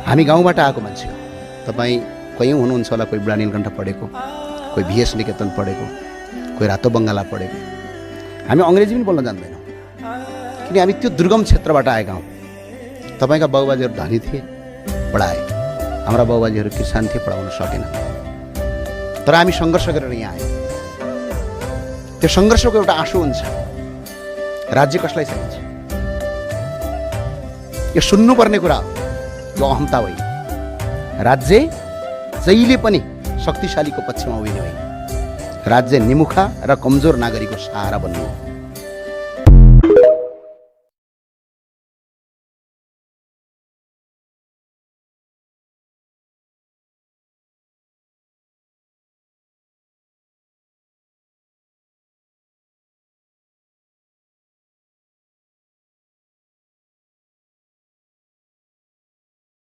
हामी गाउँबाट आएको मान्छे हो। तपाईँ कयौँ हुनुहुन्छ होला, कोही बुढा नीलकण्ठ पढेको, कोही भिएस निकेतन पढेको, कोही रातो बङ्गाला पढेको। हामी अङ्ग्रेजी पनि बोल्न जान्दैनौँ, किन हामी त्यो दुर्गम क्षेत्रबाट आएका हौँ। तपाईँका बाबुबाजेहरू धनी थिए, पढाए। हाम्रा बाबुबाजेहरू किसान थिए, पढाउन सकेन। तर हामी सङ्घर्ष गरेर यहाँ आयौँ। त्यो सङ्घर्षको एउटा आँसु हुन्छ, राज्य कसलाई चाहिन्छ? यो सुन्नुपर्ने कुरा हो, यो अहमता होइन। राज्य जहिले पनि शक्तिशालीको पक्षमा उभिने होइन। राज्य निमुखा र कमजोर नागरिकको सहारा बन्नु हो।